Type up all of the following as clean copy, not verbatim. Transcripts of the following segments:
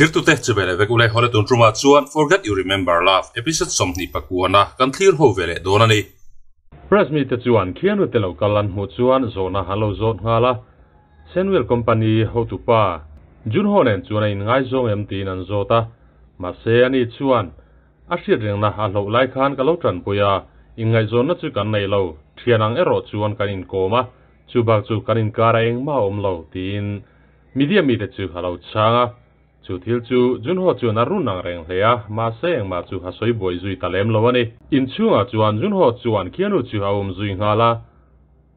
Thlirtute chu ve leh vek ule haw le tun tumah chuan Forget You Remember Love episode 29 kan thlir ho ve leh dawn a ni. Press mite chuan Keanu te lo kal an hmuh chuan zawhna an lo zawt nghal a, Senwell Company hotupa Junho nen chuan a inngaizawng em tiin an zawt a, mahse ani chuan A hriat rengna a hloh lai khan ka lo tanpui a, inngaihzawnna chu kan nei lo, thian ang erawh chuan kan inkawm a, chu bak chu kan inkar a engmah a awm lo, tiin media mite chu a lo chhang a. Chu thil chu Junho chuan a run ang reng hle a, mahse engmah chu a sawi buai zui ta lem lo a ni. Inchhungah chuan Junho chuan Keanu chu a um zui nghal a,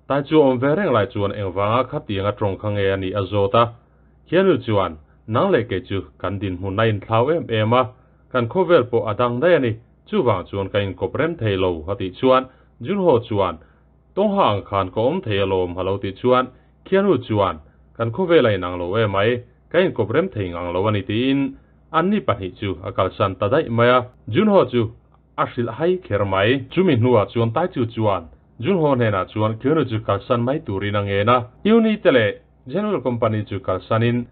Tai chu a awm ve reng lai chuan engvanga khatiang a tawng kha nge a nih a zawt a. Keanu chuan, Nang leh kei chu kan dinhmun a inthlau em em a, Kan khawvel pawh a dang daih a ni, chuvang chuan ka inkawp rem thei lo, a tih chuan Junho chuan, Tawngha ang khan ka awm thei alawm, a lo tih chuan Keanu chuan, Kan khawvel a inang lo em mai, ka inkawp rem thei ngang lo a ni tiin anni pahnih chu a kalsan ta daih mai a. Junho chu a hrilh hai kher mai. Chumi hnuah chuan Taichu chuan Junho hnenah chuan Keanu chu kalsan mai turin a ngen a. Uni te leh General Company chu kalsanin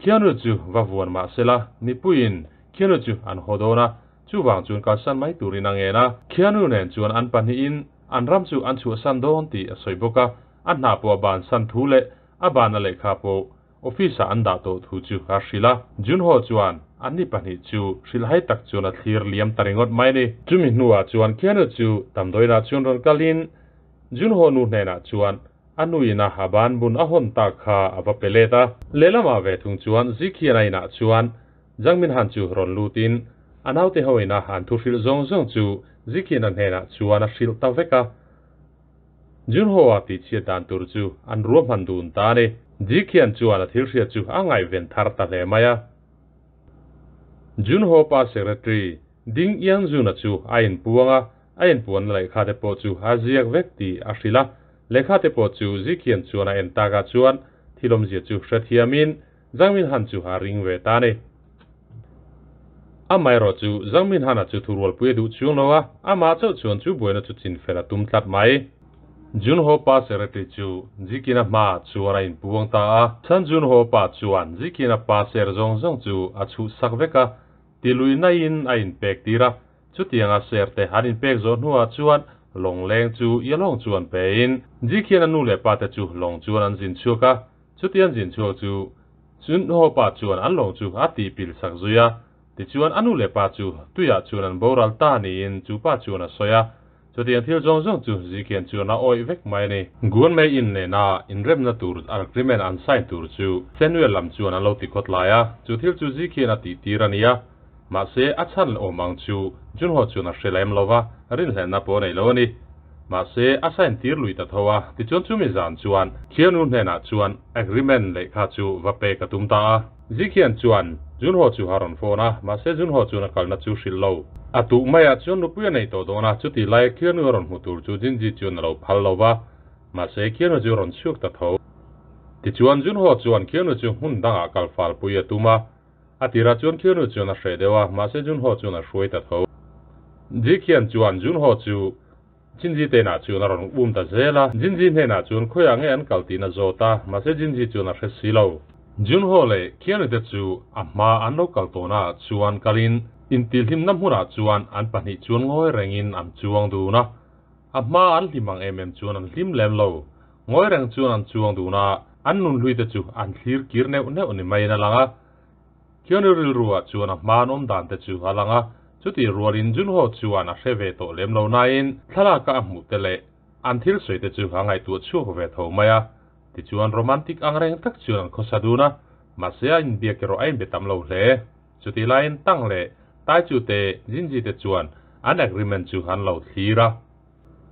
Keanu chu va vuan mah sela, mipuiin Keanu chu an haw dawn a, chuvang chuan kalsan mai turin a ngen a. Keanu nen chuan an pahnihin an ram chu an chhuahsan dawn tih a sawi bawk a, a hna pawh a bansan thu leh a banna lehkha pawh office-ah an dah tawh thu chu a hrilh a. Junho chuan anni pahnih chu hrilhhai tak chuan a thlir liam ta ringawt mai a ni. Chumi hnuah chuan Keanu chu damdawiinah chuan rawn kalin Junho nu hnenah chuan A nuin a ha ban bun a hawn tak kha a va pe let a. Lehlamah ve thung chuan Zikhian a inah chuan Jangmin Han chu rawn lutin a naute ho ina an thu hrilh zawng zawng chu Zikhian a hnenah chuan a hrilh ta vek a. Junho-a tihchhiat dan tur chu an ruahman dun ta a ni. Zikhian chuan a thil hriat chu a ngaihven thar ta hle mai a. Junho pa secretary Ding Iangzuna chu a inpuang a, A inpuanna lehkha te pawh chu a ziak vek tih a hrilh a, lehkha te pawh chu Zikhian chuan a en takah chuan thil awmzia chu hrethiamin Zhang Minhan chu a ring ve ta a ni. Amaherawh chu Zhang Minhana chu thurualpui a duh chuang lo a, amah chauh chuan chu buaina chu chinfel a tum tlat mai. Junho pa secretary chu Zikina hmaah chuan a inpuang ta a, Chan Junho pa chuan Zikina pa ser zawng zawng chu a chhuhsak vek a, tiluihnain a inpek tir a, Chutianga serte an inpek zawh hnuah chuan lawngleng chu Yalong chuan pein Jikhian a nu leh pate chu lawng chuan an zin chhuak a, chuti an zin chhuak chu Chunho pa chuan an lawng chu a tih pil sak zui a, tichuan a nu leh pa chu tuiah chuan an boral ta niin chu pa chuan a sawi a, chutiang thil zawng zawng chu Jikhian chuan a awih vek mai a ni. Guanmei in nena inremna tur agreement an sign tur chu Samuel lam chuan an lo ti khawtlai a, chu thil chu Jikhian a tih tir a ni a. Mahse, a chhan awm ang chu Junho chuan a hre lem lo va, rinhlelhna pawh a nei lo a ni. Mahse, a sign tir lui ta tho a, tichuan chumi zan chuan Keanu hnenah chuan agreement lehkha chu va pek a tum ta a. Zikhian chuan Junho chu a rawn phone a, mahse Junho chuan a kalna chu hrilh lo. A tuk maiah chuan nupui a nei tawh dawn a, chutih laia Keanu a rawn hmu tur chu Jinji chuan a lo phal lo va, mahse Keanu chu a rawn chhuak ta tho. Tichuan Junho chuan Keanu chu hmun dangah kal falpui a tum a, A tirah chuan Keanu chuan a hreh deuh a, mahse Junho chuan a hruai ta tho. Jikhian chuan Junho chu Jinji tenah chuan a rawn um ta zel a, Jinji hnenah chuan khawiah nge an kal tiin a zawt a, mahse Jinji chuan a hre si lo. Junho leh Keanu te chu a hma an lo kal tawhnaah chuan kalin intihhlimna hmunah chuan an pahnih chuan ngawi rengin an chuang dun a, a hma an hlim ang em em chuan an hlim lem lo. Ngawi reng chuan an chuang dun a, an nunhlui te chu an thlir kir neuh neuh ni maiin a lang a. Keanu rilruah chuan a hma an awm dan te chu a lang a, chutih rualin Junho chuan a hre ve tawh lem lo nain thlalaka a hmuh te leh an thil sawi te chu a ngaihtuah chhuak ve tho mai a. Tichuan romantic ang reng tak chuan an khawsa dun a, mahse a inbiak erawh a inbe tam lo hle. Chutih laiin Tang leh Taichu te Jinji te chuan an agreement chu an lo thlir a.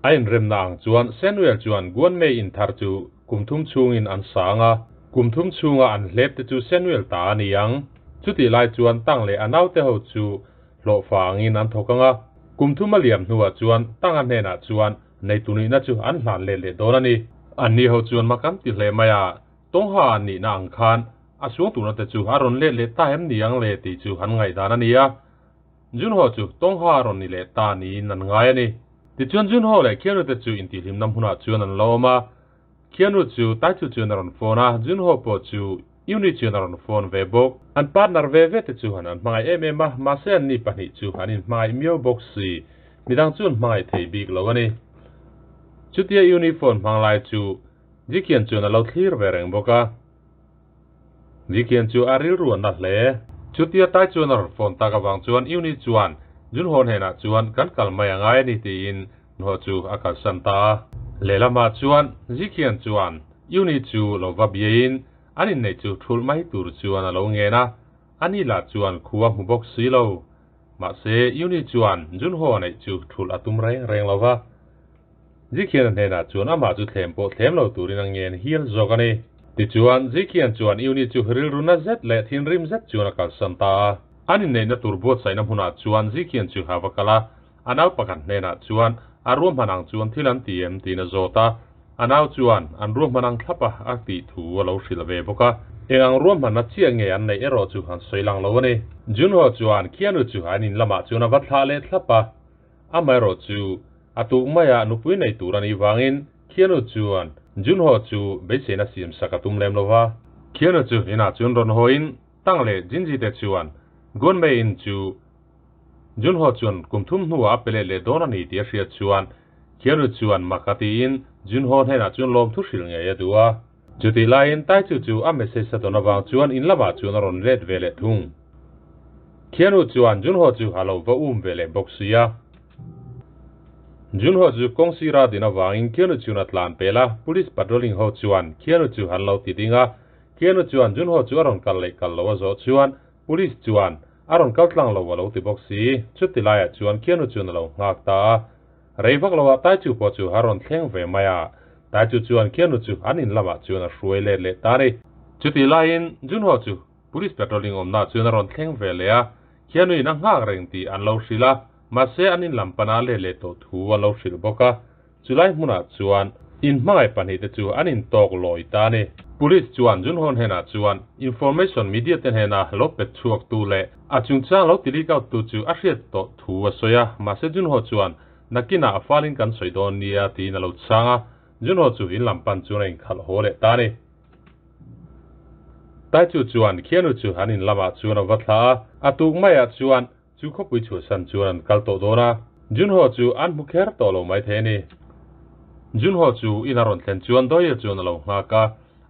A inremna ang chuan Samuel chuan Guanmei in thar chu kum thum chhungin an sang a, kum thum chhunga an hlep te chu Samuel ta a ni ang. Chutih lai chuan Tang leh a naute ho chu hlawhfa angin an thawk ang a, kum thum a liam hnuah chuan Tanga hnenah chuan neitunihna chu an hlan let leh dawn a ni. Anni ho chuan mak an ti hle mai a, Tawngha an nihna ang khan a suang turna te chu a rawn let leh ta em ni ang le tih chu an ngaihdan a ni a. Junho chu Tawngha a rawn ni leh ta niin an ngai a ni. Tichuan Junho leh Keanu te chu intihhlimna hmunah chuan an lo awm a. Keanu chu Taichu chuan a rawn phone a, Junho pawh chu Uni chuan a rawn phone ve bawk. An partner ve ve te chu an hmangaih em em a, mahse an ni pahnih chu an inhmangaih miau bawk si. Midang chu an hmangaih thei bik lo a ni. Chutia Uni phone hmang lai chu Jikian chuan a lo thlir ve reng bawk a. Jikian chu a rilru a na hle. Chutia Tai chuan a rawn phone tak avang chuan Uni chuan Junho hnenah chuan kan kal mai a ngai a ni tiin Junho chu a kalsan ta a. Lehlamah chuan Jikian chuan Uni chu lo va biain an inneih chu thulh mai tur chuan a lo ngen a, ani lah chuan khua hmu bawk si lo. Mahse, Uni chuan Junho a neih chu thulh a tum reng reng lo va. Zikhian a hnenah chuan amah chu thlem pawh thlem lo turin a ngen hial zawk a ni. Tichuan, Zikhian chuan Uni chu rilru na zet leh thinrim zet chuan a kalsan ta a. An inneihna tur buatsaihna hmunah chuan Zikhian chu a va kal a, a nau pakhat hnenah chuan a ruahman ang chuan thil an ti em tiin a zawt a. A nau chuan an ruahman ang thlap a a tih thu a lo hrilh ve bawk a. Eng ang ruahmanna chiah nge an neih erawh chu an sawi lang lo a ni. Junho chuan Keanu chu an in lamah chuan a va thlah leh thlap a. Amaherawh chu a tuk maia nupui nei tur a nih vangin Keanu chuan Junho chu beiseina siam sak a tum lem lo va. Keanu chu inah chuan rawn hawiin Tang leh Jinji te chuan Gunmei in chu Junho chuan kum thum hnuah a pe let leh dawn a ni tih a hriat chuan Keanu chuan mak a tiin Junho hnenah chuan lawmthu hrilh ngei a duh a. Chutih laiin Taichu chu a message a dawn avang chuan in lamah chuan a rawn let ve leh thung. Keanu chuan Junho chu a lo va um ve leh bawk si a. Junho chu kawng sira din avangin Keanu chuan a tlan pel a, police patrolling ho chuan Keanu chu an lo ti ding a. Keanu chuan Junho chu a rawn kal leh kal lo a zawh chuan Police chuan a rawn kal tlang lo a lo ti bawk si. Chuti laiah chuan Keanu chuan a lo nghak ta a. Rei vak loah Taichu pawh chu a rawn thleng ve mai a. Taichu chuan Keanu chu an in lamah chuan a hruai let leh ta a ni. Chutih laiin Junho chu Police patrolling awmnaah chuan a rawn thleng ve leh a. Keanu in a nghak reng tih an lo hrilh a, mahse an in lam pana let leh tawh thu an lo hrilh bawk a. Chulai hmunah chuan inhmangaih pahnihte chu an intawk lawi ta a ni. Police chuan Junho hnenah chuan information media te hnena lo pet chhuaktu leh a chungchang lo ti leak out tu chu a hriat tawh thu a sawi a, mahse Junho chuan nakinah a falin kan sawi dawn nia tiin a lo chhang a, Junho chu in lam pan chuan a inkhalh haw leh ta a ni. Taichu chuan Keanu chu an in lamah chuan a va thlah a, a tuk maiah chuan Chu khawpui chhuahsan chuan an kal tawh dawn a, Junho chu an hmu kher tawh lo maithei a ni. Junho chu in a rawn thlen chuan Doyle chuan a lo nghak a,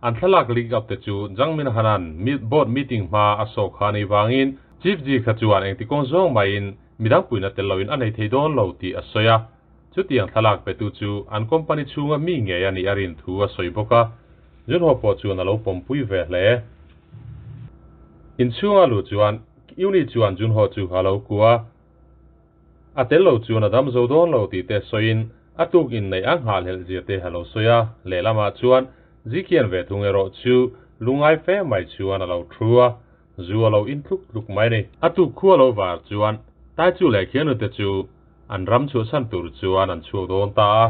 an thlalak leak up te chu Jang Min Hanan board meeting hma a sawk kha anih vangin Chief Ji kha chuan engti kawng zawng maiin midang puina tel loin a nei thei dawn lo tih a sawi a, chutiang thlalak petu chu an company chhunga mi ngei a nih a rin thu a sawi bawk a, Junho pawh chuan a lo pawmpui ve hle. Inchhunga luh chuan Uni chuan Junho chu a lo kua a, a tel lo chuan a dam zo dawn lo tih te sawiin a tuk inneih a nghahhlelh zia te a lo sawi a, lehlamah chuan Zikian ve thung erawh chu lungai fe mai chuan a lo thu a, zu a lo in tluk tluk mai a ni. A tuk khua lo var chuan Taichu leh Khianu te chu an ram chhuahsan tur chuan an chhuak dawn ta a.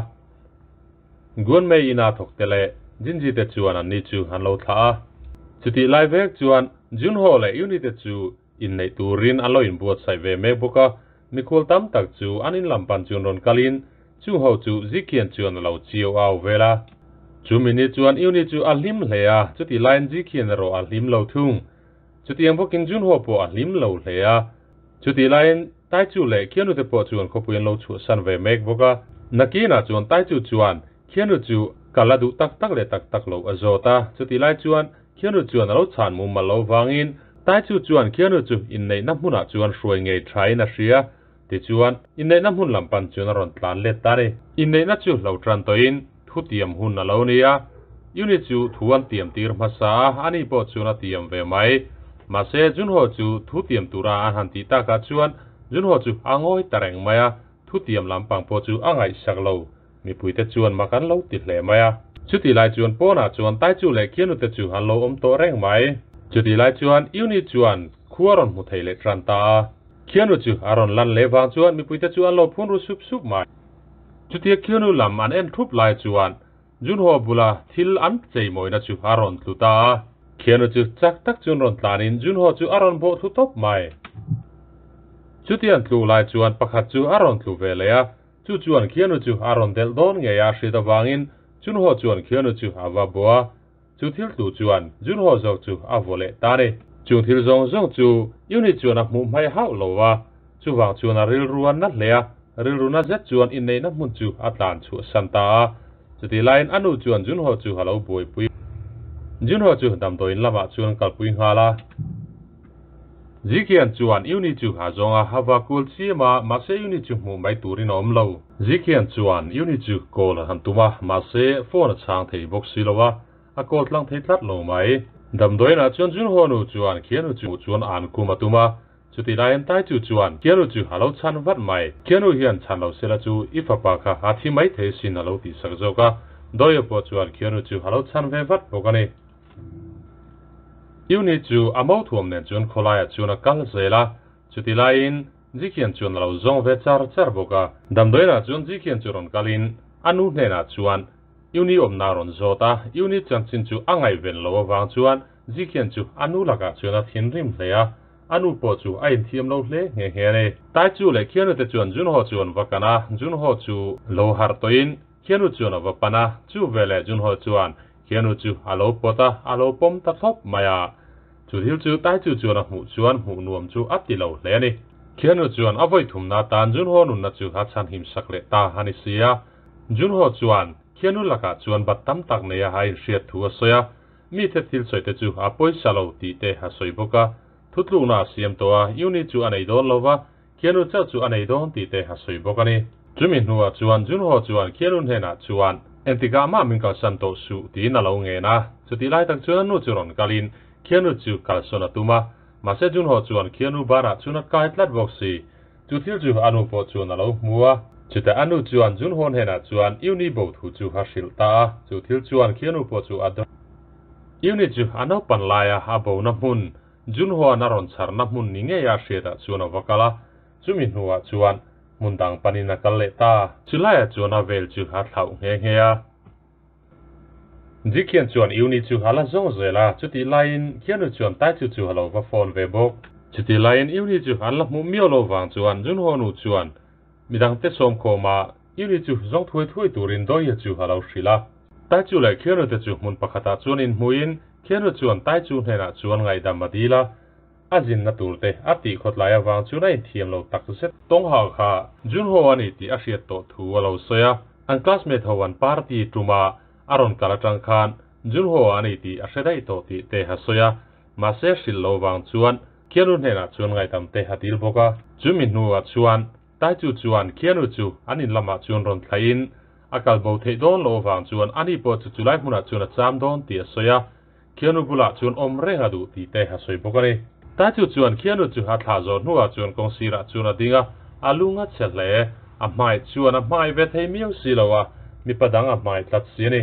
Guanmei ina thawk te leh Jinji te chuan anni chu an lo thlah a. Chutih lai vek chuan Junho leh Yuni te chu inneih turin an lo inbuatsaih ve mek bawk a, mikhual tam tak chu an inlam pan chuan rawn kalin chung ho chu Zikian chuan a lo chiau au vel a. Chumi ni chuan Yuni chu a hlim hle a, chutih laiin Zikian erawh a hlim lo thung. Chutiang bawkin Junho pawh a hlim lo hle a. Chutih laiin Taichu leh Keanu te pawh chuan khawpui an lo chhuahsan ve mek bawk a. Nakinah chuan Taichu chuan Keanu chu kal a duh tak tak leh tak tak lo a zawt a. Chutih lai chuan Keanu chuan a lo chhan mumal lo vangin Taichu chuan Keanu chu inneihna hmunah chuan hruai ngei thain a hria. Tichuan, inneihna hmun lam pan chuan a rawn tlan let ta a ni. Inneihna chu lo tan tawhin thu tiam hun a lo ni a, Yuni chu thu an tiam tir hmasa a, ani pawh chuan a tiam ve mai. Mahse, Junho chu thu tiam tura an han tih takah chuan Junho chu a ngawi ta reng mai a, thu tiam lampang pawh chu a ngaihsak lo. Mipuite chuan mak an lo ti hle mai a. Chutih lai chuan pawnah chuan Taichu leh Keanu te chu an lo awm tawh reng mai. Chutih lai chuan Yuni chuan khua rawn hmu thei leh tan ta a. Keanu chu a rawn lan leh vang chuan mipuite chu an lo phun ru sup sup mai. Chutia Keanu lam an en thup lai chuan Junho bula thil an cheimawina chu a rawn tlu ta a. Keanu chu chak tak chuan rawn tlanin Junho chu a rawn bawh thlu tawp mai. Chutia an tlu lai chuan pakhat chu a rawn tlu ve leh a. Chu chuan Keanu chu a rawn delh dawn ngei a hriat avangin Junho chuan Keanu chu a va bawh a. Chu thil tlu chuan Junho zawk chu a vaw leh ta a ni. Chung thil zawng zawng chu Yuni chuan a hmuh hmaih hauh lo a, chuvang chuan a rilru a na hle a, rilru na zet chuan inneihna hmun chu a tlan chhuahsan ta a. Chutih laiin a nu chuan Junho chu a lo buaipui. Junho chu damdawiin lamah chuan kalpui nghal a. Zikian chuan Yuni chu a zawng a, a va kul chiam a, mahse Yuni chu hmuh mai turin a awm lo. Zikian chuan Yuni chu call a han tum a, mahse phone a chhang thei bawk si lo a, a call tlang thei tlat lo mai. Damdawiinah chuan Junho nu chuan Keanu chu hmuh chuan an kum a tum a, chutih laiin Taichu chuan Keanu chu a lo chhan vat mai. Keanu hian chhan lo sela chu i fapa kha a thi mai thei sin a lo tihsak zawk a, Doyo pawh chuan Keanu chu a lo chhan ve vat bawk a ni. Uni chu a mothuam nen chuan khawlaiah chuan a kal zel a, chuti laiin Zikhian chuan a lo zawng ve char char bawk a. Damdawiinah chuan Zikhian chu rawn kalin a nu hnenah chuan Uni awmna a rawn zawt a, Uni chanchin chu a ngaihven lo avang chuan Zikhian chu a nu lakah chuan a thinrim hle a, a nu pawh chu a inthiam lo hle nghe nghe a ni. Taichu leh Khianute chuan Junho chu an va kan a, Junho chu lo harh tawhin Khianu chuan a va pan a, chu veleh Junho chuan Khianu chu a lo pawt a, a lo pawm ta thlawp mai a. Chu thil chu Taichu chuan a hmuh chuan hmuh nuam chu a ti lo hle a ni. Khianu chuan a vawi thumna atan Junho nunna chu a chhan him sak leh ta a ni si a. Junho chuan Khianu lakah chuan bat tam tak nei a a inhriat thu a sawi a, mite thil sawi te chu a pawisa lo tih te a sawi bawk a. Thutlukna a siam tawh a, Uni chu a nei dawn lo va, Khianu chauh chu a nei dawn tih te a sawi bawk a ni. Chumi hnuah chuan Junho chuan Khianu hnenah chuan, Engtikah mah min kalsan tawh suh, tiin a lo ngen a. Chutih lai tak chuan a nu chu rawn kalin Khianu chu kalsawn a tum a. Mahse Junho chuan Khianu banah chuan a kai tlat bawk si. Chu thil chu a nu pawh chuan a lo hmu a. Chutah a nu chuan Junho hnenah chuan Uni bo thu chu a hrilh ta a. Chu thil chuan Khianu pawh chu a. Uni chu a naupan laia a bona hmun Junhuan a rawn chharna hmun ni ngei a hriatah chuan a va kal a, chumi hnuah chuan hmun dang panin a kal leh ta. Chulaiah chuan a vel chu a thlauh nghe nghe a. Jikhian chuan Uni chu a la zawng zel a, chutih laiin Keanu chuan Taichu chu a lo va phone ve bawk. Chutih laiin Uni chu an la hmuh miau lo vang chuan Junho nu chuan midangte sawmkhawm a Uni chu zawng thuai thuai turin Dawia chu a lo hrilh a. Taichu leh Keanu te chu hmun pakhatah chuan inhmuhin Keanu chuan Taichu hnenah chuan ngaihdam a dil a, a zinna tur te a tih khawtlai avang chuan a inthiam lo tak zet. Tawng kha Junho a ni tih a hriat tawh thu a lo sawi a, an classmate ho an party tuma a rawn kal atang khan Junho a ni tih a hre daih tawh tih te a sawi a, mahse hrilh lo vang chuan Keanu hnenah chuan ngaihdam te a dil bawk a. Chumi hnuah chuan Taichu chuan Keanu chu an in lamah chuan rawn thlaihin A kal bo theih dawn loh avang chuan ani pawh chu chulai hmunah chuan a cham dawn tih a sawi a, Keanu bulah chuan awm reng a duh tih te a sawi bawk a ni. Taichu chuan Keanu chu a thlah zawh hnuah chuan kawng sirah chuan a ding a, a lung a chhe hle. A hmai chuan a hmai ve thei miau si lo a, mipa dang a hmai tlat si a ni.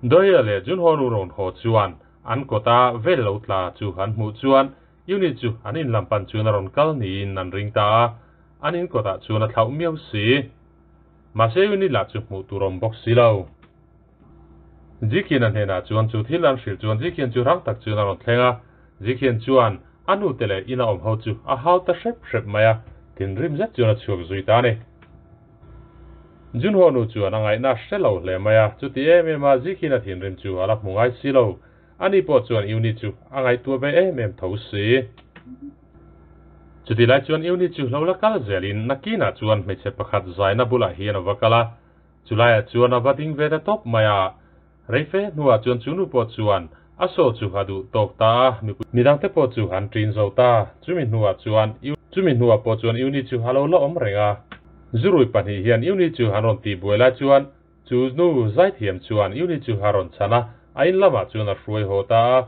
Doria leh Junho nu rawn haw chuan an kawta vel lo tla chu an hmuh chuan Unit chu an inlam pan chuan a rawn kal niin an ring ta a, an in kawtah chuan a thlauh miau si. Mahse Unit lah chu hmuh tur awm bawk si lo. Zikhian a hnenah chuan chu thil an hrilh chuan Zikhian chu rang tak chuan a rawn thleng a, Zikhian chuan a nute leh ina awm ho chu a hau ta hrep hrep mai a, thinrim zet chuan a chhuak zui ta a ni. Junho nu chuan a ngaihna hre lo hle mai a, chuti em em a Zikhian a thinrim chu a la hmu ngai si lo. Ani pawh chuan Uni chu a ngaihtuah ve em em tho si. Chuti lai chuan Uni chu lo la kal zelin nakinah chuan hmeichhe pakhat zaina bulah hian a va kal a, chulaiah chuan a va ding ve ta tawp mai a. Reife hnuah chuan chu nu pawh chuan a saw chu a duh tawk ta a, midangte pawh chu an ṭin zo ta. Chumi hnuah chuan chumi hnuah pawh chuan Uni chu a lo la awm reng a. Zurui pahnih hian Uni chu an rawn tihbuai lai chuan Chu nu zaithiam chuan Uni chu a rawn chhan a, a in lamah chuan a hruai haw ta a.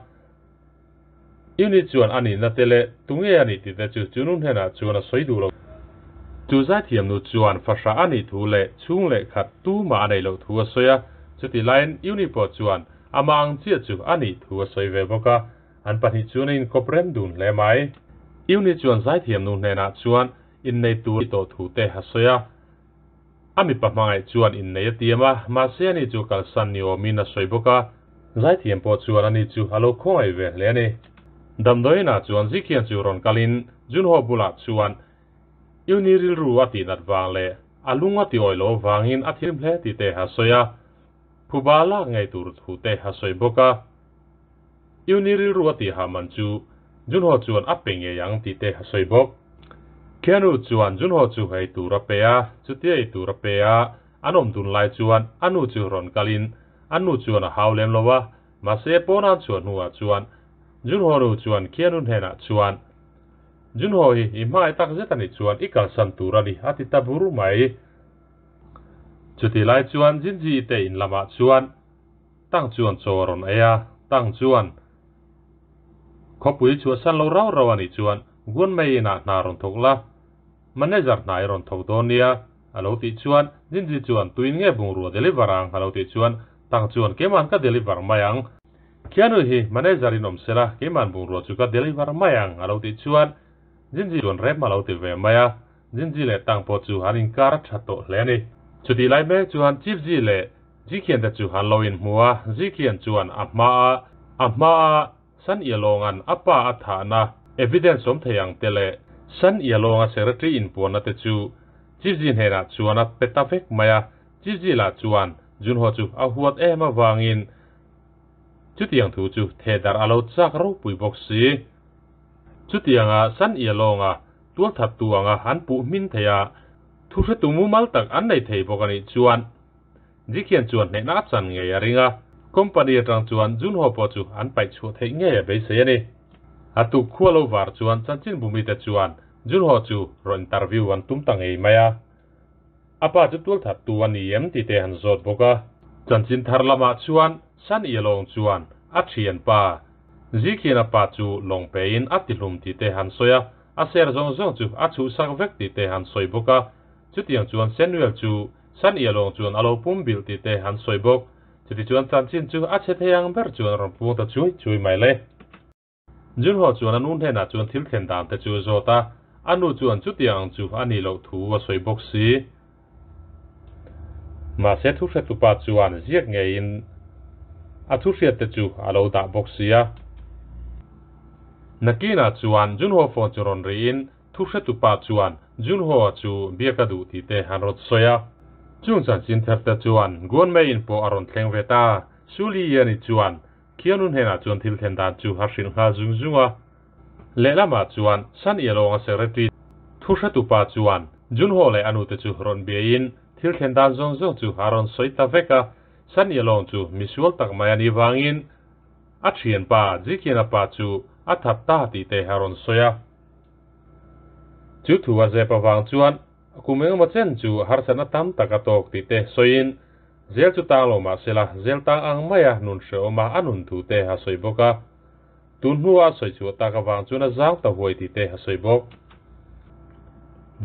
Uni chuan a nihna te leh tunge a nih tih te chu chu nu hnenah chuan a sawi duh lo. Chu zaithiam nu chuan fahrah a nih thu leh chhung leh khat tumah a neih loh thu a sawi a, chutih laiin Uni pawh chuan amah ang chiah chu a nih thu a sawi ve bawk a, an pahnih chuan a inkawp rem dun hle mai. Uni chuan zaithiam nu hnenah chuan innei tur a nih tawh thu te a sawi a. A mipa hmangaih chuan innei a tiam a, mahse ani chu kalsan ni awmin a sawi bawk a. Zaithiam pawh chuan ani chu a lo khawngaih ve hle a ni. Damdawiinah chuan Zikhian chu rawn kalin Junho bulah chuan Uni rilru a tihnat vang leh a lung a ti awih loh avangin a thiam hle tih te a sawi a. Phuba lak ngei tur thu te a sawi bawk a. Uni rilru a tihah man chu Junho chuan a pe ngei ang tih te a sawi bawk. Keanu chuan Junho chu ei tur a pe a, chutia ei tur a pe a, an awm dun lai chuan a nu chu rawn kalin a nu chuan a hau lem lo a, mahse pawnan chhuah hnuah chuan Junho nu chuan Keanu hnenah chuan, Junho hi i hmangaih tak zet a nih chuan i kalsan tur a ni a ti ta bur mai. Chutih lai chuan Jinji te in lamah chuan Tang chuan chaw a rawn ei a, Tang chuan khawpui chhuahsan lo rau rau a nih chuan Guanmei inah hna rawn thawk la, manager hna i rawn thawk dawn nia a lo tih chuan Jinji chuan tuin nge bungrua deliver ang a lo tih chuan Tang chuan keiman ka deliver mai ang. Keanu hi manager in awm sela keiman bungrua chu ka deliver mai ang a lo tih chuan Jinji chuan rem a lo ti ve mai a. Jinji leh Tang pawh chu an inkar a tha tawh hle a ni. Chutih lai mek chuan Chief Ji leh Ji Khian te chu an lo inhmu a, Ji Khian chuan a hma a a hma a San Yalong-a'n a pa a thahna evidence awm thei ang te leh San Yalong-a secretary inpuanna te chu Chief Ji hnenah chuan a pe ta vek mai a, Chief Ji lah chuan Junho chu a huat em avangin chutiang thu chu thehdarh a lo chak ropui bawk si. Chutianga San Yalong-a Tualthattu anga an puh hmin thei a, thu hretu mumal tak an nei thei bawk a nih chuan Jikhian chuan hnehna a chan ngei a ring a, company atang chuan Junho pawh chu an paih chhuah theih ngei a beisei a ni. A tuk khua lo var chuan chanchinbumite chuan Junho chu rawn interview an tum ta ngei mai a. A pa chu tualthattu a ni em tih te han zawt bawk a. Chanchin thar lamah chuan San Yalong chuan a thianpa Zikhian a pa chu lawng pein a tihlum tih te han sawi a, a ser zawng zawng chu a chhuhsak vek tih te han sawi bawk a. Chutiang chuan Samuel chu San Yalong chuan a lo pum bilh tih te han sawi bawk. Chutichuan chanchin chu a chhe thei ang ber chuan a rawn puang ta chuai chuai mai le. Junho chuan a nu hnenah chuan thil thlen dan te chu a zawt a, a nu chuan chutiang ang chu a nih loh thu a sawi bawk si. Mahse thu hretupa chuan ziak ngeiin a thu hriat te chu a lo dah bawk si a. Nakinah chuan Junho phone chu rawn rihin thu hretupa chuan Junho-a chu biak a duh tih te an rawn sawi a. Chung chanchin ther te chuan Guanmei-in pawh a rawn thleng ve ta. Suli Ian-i chuan Khianu hnenah chuan thil thlen dan chu a hrilh nghal zung zung a. Lehlamah chuan San Yalong-a secretary thu hretupa chuan Junho leh a nute chu rawn biain thil thlen dan zawng zawng chu a rawn sawi ta vek a. San Yalong chu misual tak mai a nih vangin a thianpa Jikhiana pa chu a that ta tih te a rawn sawi a. Chu thu a zep avang chuan kum engemaw chen chu harsatna tam tak a tawk tih te sawiin Zel chu tang lo mah sela, zel tang ang maia nun hrehawma a nun thu te a sawi bawk a. Tun hnua a sawi chhuah tak avang chuan a zang ta huai tih te a sawi bawk.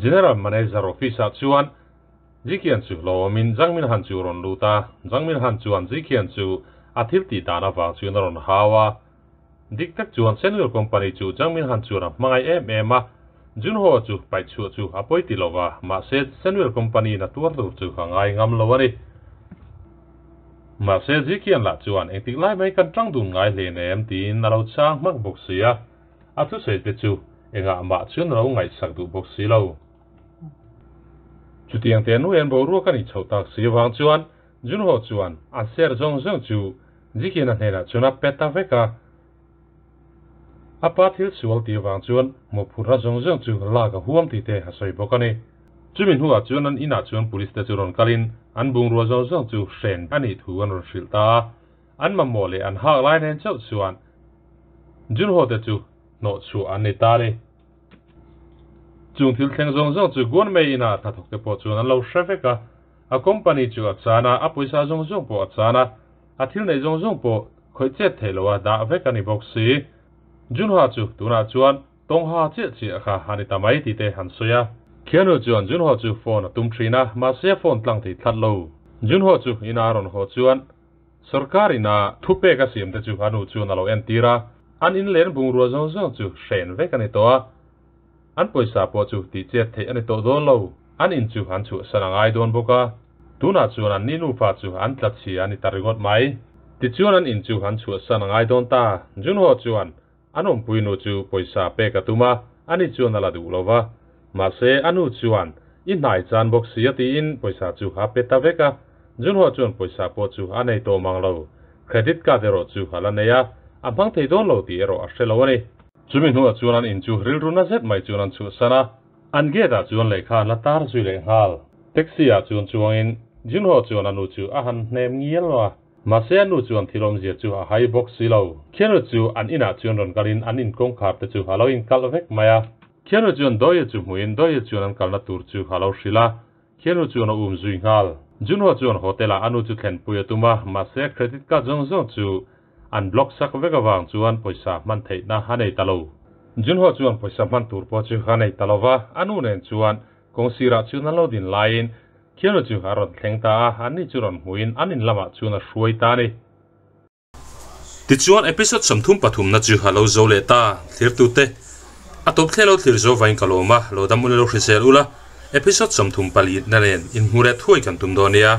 General Manager office ah chuan Zikian chu hlawmin Zhang Minhan chu rawn lut a, Zhang Minhan chuan Zikian chu a thil tih dan avang chuan a rawn hau a. Dik tak chuan Senwell Company chu Zhang Minhan chuan a hmangaih em em a, Junho chu paih chhuah chu a pawi ti lo va, mahse Senwell Company in a tuar tur chu a ngai ngam lo a ni. Mahse Zikian lah chuan engtik lai mai kan tang dun ngai hlein em tiin a lo chang hmak bawk si a, a thusawi te chu engah mah chuan a lo ngaihsak duh bawk si lo. Chutiang te nu en boruak a nih chhoh tak si avang chuan Junho chuan an ser zawng zawng chu Zikian a hnenah chuan a pet ta vek a. A pa thil sual tih avang chuan mawhphurhna zawng zawng chu lak a huam tih te a sawi bawk a ni. Chumi hnuah chuan an inah chuan police te chu rawn kalin an bungrua zawng zawng chu hren a nih thu an rawn hrilh ta a. An mamawh leh an hak lai nen chauh chuan Junho te chu hnawh chhuah an ni ta a ni. Chung thil thleng zawng zawng chu Guanmei inah hnathawk te pawh chuan an lo hre vek a. A company chu a chan a, a pawisa zawng zawng pawh a chan a, a thil neih zawng zawng pawh khawih chet theih loh a dah vek a ni bawk si. Junha chu tunah chuan tawngha chiah chiah kha a ni ta mai tih te han sawi a. Khianu chuan Junho chu phone a tum thin a, mahse a phone tlang thei thlat lo. Junho chu ina a rawn haw chuan sorkar ina thupek a siam te chu a nu chuan a lo entir a, an inlen bungrua zawng zawng chu hren vek a ni tawh a. An pawisa pawh chu tih chet theih a ni tawh dawn lo. An in chu an chhuahsan a ngai dawn bawk a. Tunah chuan an ni nufa chu an tla chhia a ni ta ringawt mai. Tichuan an in chu an chhuahsan a ngai dawn ta. Junho chuan an awmpui nu chu pawisa pek a tum a, ani chuan a la duh lo va. Mahse a nu chuan i hnai chan bawk si a tiin pawisa chu a pe ta vek a. Junho chuan pawisa pawh chu a nei tawh mang lo. Credit card erawh chu a la nei a, a hmang thei dawn lo tih erawh a hre lo a ni. Chumi hnuah chuan an in chu rilru na zet mai chuan an chhuahsan a, an gate ah chuan lehkha an la tar zui leh nghal. Taxi ah chuan chuangin Junho chuan a nu chu a han hnem ngial a, mahse a nu chuan thil awmzia chu a hai bawk si lo. Khianu chu an inah chuan rawn kalin an inkawngkhar te chu a lo inkalh vek mai a. Khianu chuan Dawia chu hmuhin Dawia chuan an kalna tur chu a lo hrilh a, Khianu chuan a um zui nghal. Junho chuan hotel ah a nu chu thlenpui a tum a, mahse credit card zawng zawng chu an block sak vek avang chuan pawisa hman theihna a nei ta lo. Junho chuan pawisa hman tur pawh chu a nei ta lo va, a nu nen chuan kawng sirah chuan an lo din laiin Khianu chu a rawn thleng ta a, anni chu rawn hmuhin an in lamah chuan a hruai ta a ni. Tichuan episode 33 na chu a lo zo leh ta, thlirtute. A tawp thleh lo thlir zo vain ka lawm a, lo dam ula lo hrisel ula, episode 34 na nen inhmu leh thuai kan tum dawn nia.